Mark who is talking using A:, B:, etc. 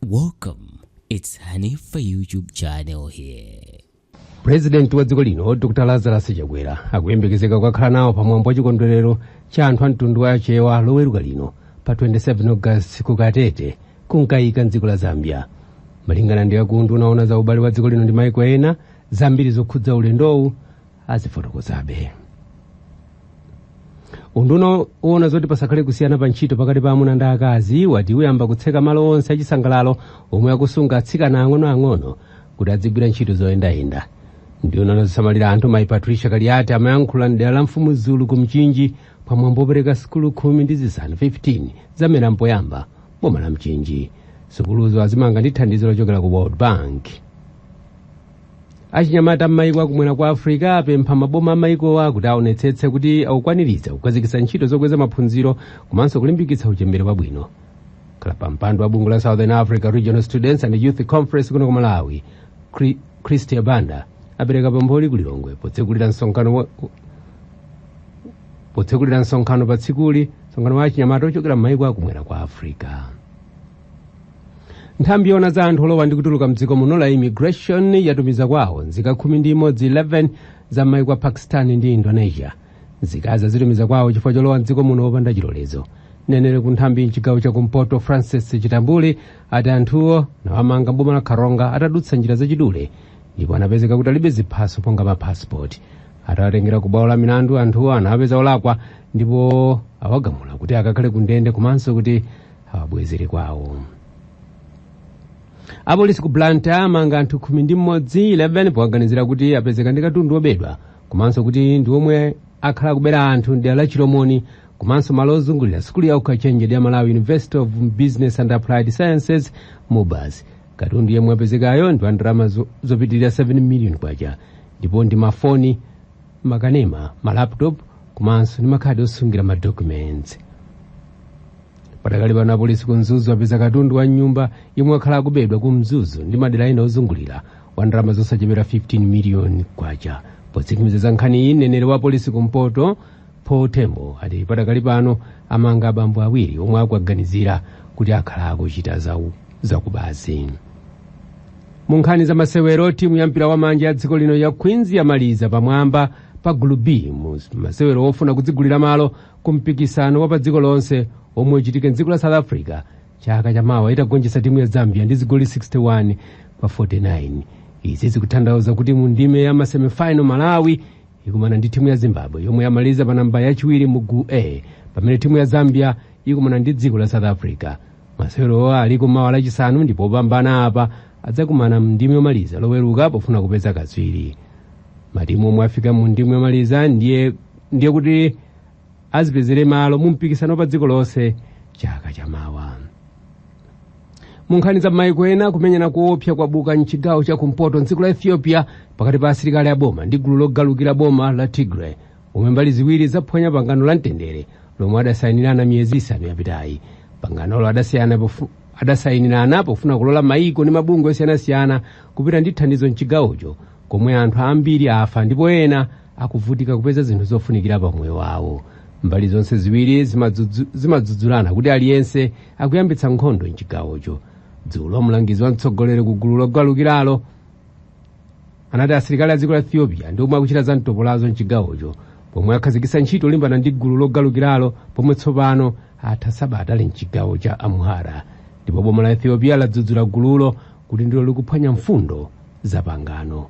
A: Welcome. It's Hanifa YouTube channel here.
B: Purezidenti wa dziko lino, Dr Lazarus Chakwera, akuyembekezeka kukakhala nawo pamwambo wa chikondwerero cha anthu a mtundu wa Chewa Loweruka lino pa 27 August ku Katete ku Mkaika mdziko la Zambia. Malingana ndi akunduna oona za ubale wa dziko lino ndi maiko ena, zambiri zokhudza ulendowu azifotokozabe. Unduna oona zoti pasakhale kusiyana pa ntchito pakati pa amuna ndi akazi wati uyamba kutseka malo onse achisangalalo omwe akusunga atsikana ang'onoang'ono kuti adzigwira ntchito zoyendayenda. Nduna yosamalira anthu, Mayi Patricia Kaliati, amayankhula mdera la Mfumu Zulu ku Mchinji pamwambo opereka sukulu 15, 15 za mmera mpoyamba boma la Mchinji. Sukuluzo azimanga ndi thandizo lochokera ku World Bank. Achinyamata m'mayiko akumwera kwa Africa apempha maboma a kuti aonetsetse kuti akukwaniritsa kukhazikitsa ntchito zokweza maphunziro komanso kulimbikitsa uchembere wabwino. Khala pa mpando wa bungwe la Southern Africa Regional Students and Youth Conference kuno ku Malawi, Christia Banda, apereka pempholi ku Lilongwe potsekulira msonkhano pa tsikuli, msonkhano wa achinyamata ochokera m'mayiko akumwera kwa Africa. Nthambi yoona za anthu olowa ndi kutuluka mdziko muno la Immigration yatumiza kwawo nzika 11, 11 za m'mayiko a Pakistan ndi Indonesia. Nzikazi azitumiza kwawo chifukwa cholowa mdziko muno wopanda chilolezo. Mneneri ku nthambi mchigawo chakumpoto, Francis Chitambuli, ati anthuwo nawamanga mboma la Karonga atadutsa njira zachidule ndipo anapezeka kuti alibe ziphaso ponga mapasipoti. Atawatengera ku bwalo la milandu, anthuwo anapeza olakwa ndipo awagamula kuti akakhale ku ndende komanso kuti awabwezere kwawo. Apolisi ku Blantyre amanga anthu 11, 11, powaganizira kuti apezeka ndi katundu wobedwa komanso kuti ndi omwe akhala kubera anthu mdera la Chilomoni komanso malo ozungulira sukulu ya ukachenjede ya Malawi University of Business and Applied Sciences, MUBAS. Katundu yemwe apezekayo ndi wa ndalama zopitirira 7 million kwacha ndipo ndi mafoni, makanema, malaptop komanso ndi makhadi osungira ma documents. Patakali pano, apolisi ku Mzuzu apeza katundu wa nyumba yomwe akhala akubedwa ku Mzuzu ndi madera ena ozungulira wa ndalama zosachepera 15 million kwacha. Potsimikiza za nkhani iyi, mneneri wa polisi kumpoto, Paul Tembo, ati patakali pano amanga abambo awiri omwe akuaganizira kuti akhala akuchita zakubazi. Mu nkhani za masewero, timu ya mpira wa manja ya dziko lino ya Queens yamaliza pamwamba pa gulu B mu masewero ofuna kudzigulira malo ku mpikisano wa pa dziko lonse omwe uchitike mdziko la South Africa chaka chamawa, itagonjetsa timu ya Zambia ndi zigoli 61 kwa 49. Izi zikutanthauza kuti mu ndime ya masemifinal, Malawi ikumana ndi timu ya Zimbabwe yomwe yamaliza pa namba yachiwiri mu gulu A, pamene timu ya Zambia ikumana ndi dziko la South Africa. Masewerowa aliko mawa Lachisanu ndipo opambana apa adzakumana mndime yomaliza Loweruka pofuna kupeza katswiri. Matimu omwe afika mu ndime yomaliza ndiye kuti azipezere malo mu mpikisano pa dziko lonse chaka chamawa. Mu nkhani za maiko ena, kumenyana kuopsa kwabuka mchigawo chakumpoto mdziko la Ethiopia pakati pa asilikali aboma ndi gulu logalukira boma la Tigray, omwe mbali ziwiri zaphwanya pangano la mtendere lomwe adasayinirana miyezi 5 yapitayi. Panganolo adasayinirana pofuna kulola maiko ndi mabungwe osiyanasiyana kupita ndi thandizo mchigawocho, komwe anthu ambiri afa ndipo ena akuvutika kupeza zinthu zofunikira pa moyo wawo. Mbali zonse ziwiri zimadzudzulana kuti aliyense akuyambitsa nkhondo mchigawocho. Dzulo, mlangizi wa mtsogoleri ku gulu logalukiralo anati asilikali a dziko la Ethiopia ndi omwe akuchita za mtopolazo mchigawocho, pomwe akhazikitsa ntchito olimbana ndi gulu logalukiralo, pomwe tsopano atha sabata ali mchigawo cha Amhara. Ndipo boma la Ethiopia ladzudzula gululo kuti ndilo likuphwanya mfundo za pangano.